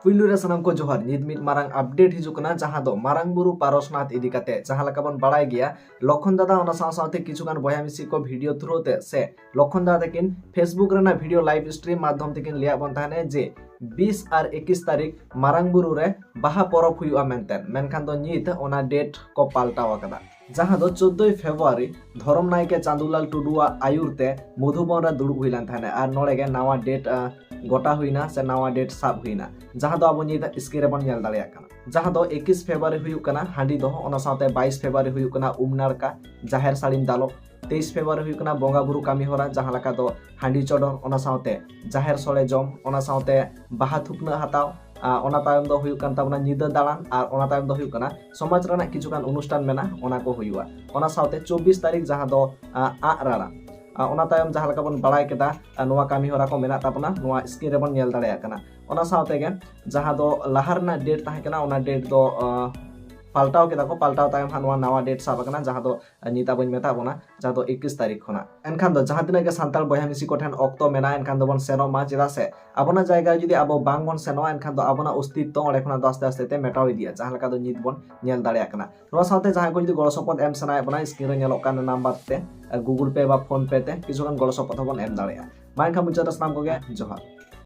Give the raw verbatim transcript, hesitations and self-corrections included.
ᱯᱩᱭᱞᱩ ᱨᱮ ᱥᱟᱱᱟᱢ ᱠᱚ ᱡᱚᱦᱟᱨ᱾ ᱱᱤᱛ ᱢᱤᱫ ᱢᱟᱨᱟᱝ ᱟᱯᱰᱮᱴ ᱦᱤᱡᱩᱜ ᱠᱟᱱᱟ, ᱡᱟᱦᱟᱸ ᱫᱚ ᱢᱟᱨᱟᱝ ᱵᱩᱨᱩ ᱯᱟᱨᱚᱥᱱᱟᱛᱷ ᱤᱫᱤ ᱠᱟᱛᱮ᱾ ᱡᱟᱦᱟᱸ ᱞᱮᱠᱟ ᱵᱚᱱ ᱵᱟᱲᱟᱭ ᱜᱮᱭᱟ, ᱞᱚᱠᱷᱚᱱ ᱫᱟᱫᱟ ᱚᱱᱟ ᱥᱟᱶ ᱥᱟᱶᱛᱮ ᱠᱤᱪᱷᱩ ᱜᱟᱱ ᱵᱚᱭᱦᱟ ᱢᱤᱥᱤ ᱠᱚ ᱵᱷᱤᱰᱤᱭᱳ ᱛᱷᱨᱩ ᱛᱮ ᱥᱮ ᱞᱚᱠᱷᱚᱱ ᱫᱟᱫᱟ ᱛᱟᱹᱠᱤᱱ ᱯᱷᱮᱥᱵᱩᱠ ᱨᱮᱱᱟᱜ ᱵᱷᱤᱰᱤᱭᱳ ᱞᱟᱭᱤᱵᱷ ᱥᱴᱨᱤᱢ ᱢᱟᱫᱽᱫᱷᱚᱢ ᱛᱮᱠᱤᱱ ᱞᱟᱹᱭᱟᱫ ᱵᱚᱱ ᱛᱟᱦᱮᱱᱟ ᱡᱮ ᱵᱤᱥ ᱟᱨ ᱮᱠᱤᱥ ᱛᱟᱹᱨᱤᱠᱷ ᱢᱟᱨᱟᱝ ᱵᱩᱨᱩ ᱨᱮ ᱵᱟᱦᱟ ᱯᱚᱨᱚᱵᱽ ᱦᱩᱭᱩᱜᱼᱟ ᱢᱮᱱᱛᱮ᱾ ᱢᱮᱱᱠᱷᱟᱱ ᱫᱚ ᱱᱤᱛ ᱚᱱᱟ ᱰᱮᱴ ᱠᱚ ᱯᱟᱞᱴᱟᱣ ᱟᱠᱟᱫᱟ, ᱡᱟᱦᱟᱸ ᱫᱚ ᱪᱳᱫᱽᱫᱳᱭ ᱯᱷᱮᱵᱽᱨᱩᱣᱟᱨᱤ ᱫᱷᱚᱨᱚᱢ ᱱᱟᱭᱠᱮ ᱪᱟᱸᱫᱩᱞᱟᱞ ᱴᱩᱰᱩᱣᱟᱜ ᱟᱭᱩᱨ ᱛᱮ ᱢᱚᱫᱷᱩᱵᱚᱱ ᱨᱮ ᱫᱩᱲᱩᱵ ᱦᱩᱭ ᱞᱮᱱ ᱛᱟᱦᱮᱱᱟ᱾ ᱟᱨ ᱱᱚᱰᱮ ᱜᱮ ᱱᱟᱣᱟ ᱰᱮᱴ, ᱟᱸ, ᱜᱚᱴᱟ ᱦᱩᱭᱱᱟ ᱥᱮ ᱱᱟᱣᱟ ᱰᱮᱴ ᱥᱟᱵ ᱦᱩᱭᱱᱟ, ᱡᱟᱦᱟᱸ ᱫᱚ ᱟᱵᱚ ᱱᱤᱛ ᱥᱠᱨᱤᱱ ᱨᱮᱵᱚᱱ ᱧᱮᱞ ᱫᱟᱲᱮᱭᱟᱜ ᱠᱟᱱᱟ᱾ ᱡᱟᱦᱟᱸ ᱫᱚ ᱮᱠᱤᱥ ᱯᱷᱮᱵᱽᱨᱩᱣᱟᱨᱤ ᱦᱩᱭᱩᱜ ᱠᱟᱱᱟ ᱦᱟᱺᱰᱤ ᱫᱚᱦᱚ, ᱚᱱᱟ ᱥᱟᱶᱛᱮ ᱵᱟᱭᱤᱥ ᱯᱷᱮᱵᱽᱨᱩᱣᱟᱨᱤ ᱦᱩᱭᱩᱜ ᱠᱟᱱᱟ ᱩᱢ ᱱᱟᱲᱠᱟ, ᱡᱟᱦᱮᱨ ᱥᱟᱹᱲᱤᱢ ᱫᱟᱞᱚᱵ, ᱛᱮᱭᱤᱥ ᱯᱷᱮᱵᱽᱨᱩᱣᱟᱨᱤ ᱦᱩᱭᱩᱜ ᱠᱟᱱᱟ ᱵᱚᱸᱜᱟ ᱵᱩᱨᱩ ᱠᱟᱹᱢᱤ ᱦᱚᱨᱟ, ᱡᱟᱦᱟᱸ ᱞᱮᱠᱟ ᱫᱚ ᱦᱟᱺᱰᱤ ᱪᱚᱰᱚᱨ, ᱚᱱᱟ ᱥᱟᱶᱛᱮ ᱡᱟᱦᱮᱨ ᱥᱳᱲᱮ ᱡᱚᱢ, ᱚᱱᱟ ᱥᱟᱶᱛᱮ ᱵᱟᱦᱟ ᱛᱷᱩᱯᱱᱟᱹ ᱦᱟᱛᱟᱣ, ᱟᱨ ᱚᱱᱟ ᱛᱟᱭᱚᱢ ᱫᱚ ᱦᱩᱭᱩᱜ ᱠᱟᱱ ᱛᱟᱵᱚᱱᱟ ᱧᱤᱫᱟᱹ ᱫᱟᱬᱟᱱ, ᱟᱨ ᱚᱱᱟ ᱛᱟᱭᱚᱢ ᱫᱚ ᱦᱩᱭᱩᱜ ᱠᱟᱱᱟ ᱥᱚᱢᱟᱡᱽ ᱨᱮᱱᱟᱜ ᱠᱤᱪᱷᱩ ᱜᱟᱱ ᱚᱱᱩᱥᱴᱷᱟᱱ ᱢᱮᱱᱟᱜᱼᱟ, ᱚᱱᱟ ᱠᱚ ᱦᱩᱭᱩᱜᱼᱟ᱾ ᱚᱱᱟ ᱥᱟᱶᱛᱮ ᱪᱚᱵᱵᱤᱥ ᱛᱟᱹᱨᱤᱠᱷ ᱡᱟᱦᱟᱸ ᱫᱚ, ᱟᱸ, ᱟᱸᱜ ᱨᱟᱲᱟ, ᱟᱸ, ᱚᱱᱟ ᱛᱟᱭᱚᱢ ᱡᱟᱦᱟᱸ ᱞᱮᱠᱟ ᱵᱚᱱ ᱵᱟᱲᱟᱭ ᱠᱮᱫᱟ, ᱟᱸ, ᱱᱚᱣᱟ ᱠᱟᱹᱢᱤ ᱦᱚᱨᱟ ᱠᱚ ᱢᱮᱱᱟᱜ ᱛᱟᱵᱚᱱᱟ, ᱱᱚᱣᱟ ᱥᱠᱨᱤᱱ ᱨᱮᱵᱚᱱ ᱧᱮᱞ ᱫᱟᱲᱮᱭᱟᱜ ᱠᱟᱱᱟ᱾ ᱚᱱᱟ ᱥᱟᱶᱛᱮ ᱜᱮ ᱡᱟᱦᱟᱸ ᱫᱚ ᱞᱟᱦᱟ ᱨᱮᱱᱟᱜ ᱰᱮᱴ ᱛᱟᱦᱮᱸ ᱠᱟᱱᱟ, ᱚᱱᱟ ᱰᱮᱴ ᱫᱚ, ᱟᱸ, ᱯᱟᱞᱴᱟᱣ ᱠᱮᱫᱟ ᱠᱚ᱾ ᱯᱟᱞᱴᱟᱣ ᱛᱟᱭᱚᱢ ᱦᱟᱸᱜ ᱱᱚᱣᱟ ᱱᱟᱣᱟ ᱰᱮᱴ ᱥᱟᱵ ᱟᱠᱟᱱᱟ, ᱡᱟᱦᱟᱸ ᱫᱚ ᱱᱤᱛ ᱟᱵᱚᱧ ᱢᱮᱛᱟᱜ ᱵᱚᱱᱟ, ᱡᱟᱦᱟᱸ ᱫᱚ ᱮᱠᱤᱥ ᱛᱟᱹᱨᱤᱠᱷ ᱠᱷᱚᱱᱟᱜ᱾ ᱮᱱᱠᱷᱟᱱ ᱫᱚ ᱡᱟᱦᱟᱸ ᱛᱤᱱᱟᱹᱜ ᱜᱮ ᱥᱟᱱᱛᱟᱲ ᱵᱚᱭᱦᱟ ᱢᱤᱥᱤ ᱠᱚᱴᱷᱮᱱ ᱚᱠᱛᱚ ᱢᱮᱱᱟᱜᱼᱟ, ᱮᱱᱠᱷᱟᱱ ᱫᱚᱵᱚᱱ ᱥᱮᱱᱚᱜ ᱢᱟ, ᱪᱮᱫᱟᱜ ᱥᱮ ᱟᱵᱚᱱᱟᱜ ᱡᱟᱭᱜᱟ ᱨᱮ ᱡᱩᱫᱤ ᱟᱵᱚ ᱵᱟᱝ ᱵᱚᱱ ᱥᱮᱱᱚᱜᱼᱟ, ᱮᱱᱠᱷᱟᱱ ᱫᱚ ᱟᱵᱚᱱᱟᱜ ᱚᱥᱛᱤᱛᱛᱚ ᱚᱸᱰᱮ ᱠᱷᱚᱱᱟᱜ ᱫᱚ ᱟᱥᱛᱮ ᱟᱥᱛᱮ ᱛᱮ ᱢᱮᱴᱟᱣ ᱤᱫᱤᱜᱼᱟ, ᱡᱟᱦᱟᱸ ᱞᱮᱠᱟ ᱫᱚ ᱱᱤᱛ ᱵᱚᱱ ᱧᱮᱞ ᱫᱟᱲᱮᱭᱟᱜ ᱠᱟᱱᱟ᱾ ᱱᱚᱣᱟ ᱥᱟᱶᱛᱮ ᱡᱟᱦᱟᱸᱭ ᱠᱚ ᱡᱩᱫᱤ ᱜᱚᱲᱚ ᱥᱚᱯᱚᱦᱚᱫ ᱮᱢ ᱥᱟᱱᱟᱭᱮᱫ ᱵᱚᱱᱟ, ᱥᱠᱨᱤᱱ ᱨᱮ ᱧᱮᱞᱚᱜ ᱠᱟᱱ ᱱᱟᱢᱵᱟᱨ ᱛᱮ, ᱜᱩᱜᱩᱞ ᱯᱮ ᱵᱟ ᱯᱷᱳᱱ ᱯᱮ ᱛᱮ ᱠᱤᱪᱷᱩᱜᱟᱱ ᱜᱚᱲᱚ ᱥᱚᱯᱚᱦᱚᱫ ᱦᱚᱸᱵᱚᱱ ᱮᱢ ᱫᱟᱲᱮᱭᱟᱜᱼᱟ᱾ ᱢᱟ ᱮᱱᱠᱷᱟᱱ ᱢᱩᱪᱟᱹᱫ ᱨᱮ ᱥᱟᱱᱟᱢ ᱠᱚᱜᱮ ᱡᱚᱦᱟᱨ᱾